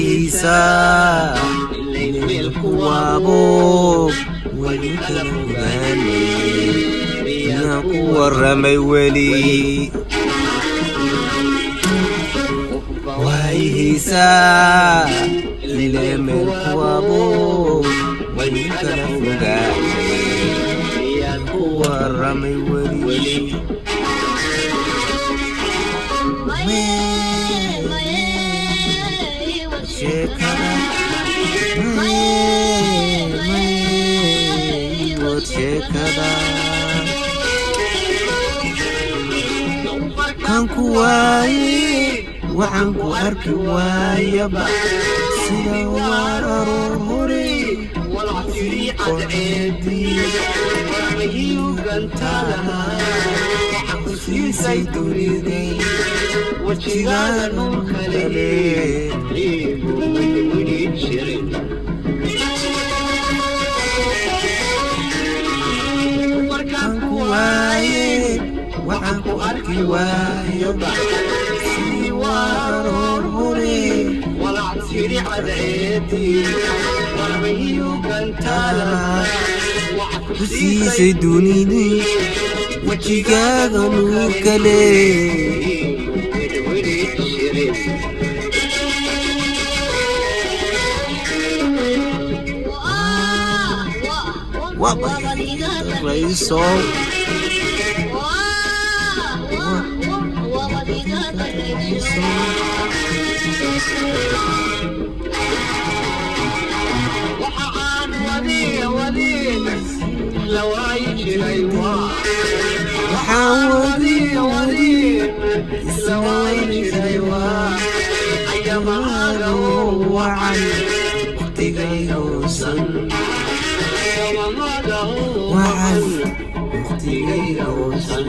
Waayihiisaa meelku waabo, waynu kala fogaanay. Miyaan ku warramay weli? Waayihiisaa ile meelku waabo, waynu kala fogaanay. Miyaan ku warramay weli? Maye, maye, iwad. Sheekada. Maye, maye, iwad sheekada. Kan ku waaye, waxaan ku arki waayaba sida waar aroor hore qoceedii ku siisay duniday wejigaaga kale. Kan ku waaye, waxaan ku arki waayaba sidii waar aroor hore ku siisay dunidii wejigaaga nuur kale. Waa, waa. Waaba Waabad iga rayso. Waa, waa, waabad iga darayso. Waxaan wadi wadi isla wareysay, waa ayamaaga wacan waqtigayga uusan wacan waqtigayga uusan.